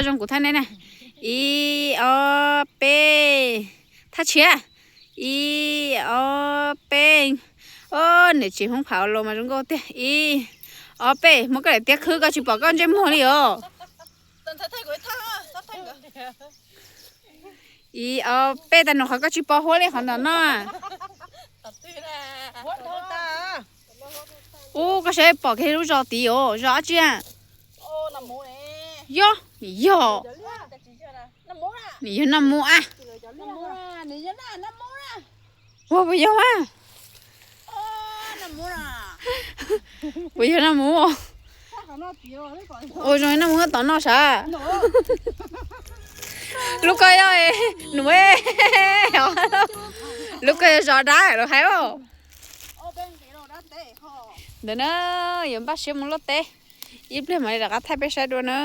Zoo kuv thaij nej na. Ib, ob, peb. Thaj tshiab. Ib, ob, peb. Ob, niam tsis hoob phav los mas zoo nkauj tiag. Ib, ob, peb. Muab koj daim tiab khwb koj tsis pom koj ntsej muag li os. Ib, ob, peb. Tag nrho qhov koj tsis pom huab li qhov ntawm no. Ub, koj saib pom kiag lub zos tid os, zos dab tsi a? Yog, yog. Nws yog naj mus a. Ua puas yog a? Puas yog naj mus? Ua zoo naj mus tom no sav. Lub ko yog num, lub ko yog zos dab los hais os. Ntawd na, yuav npaj siab mus luaj teb, ib pliag mam li rov qab thaij peb saib dua na.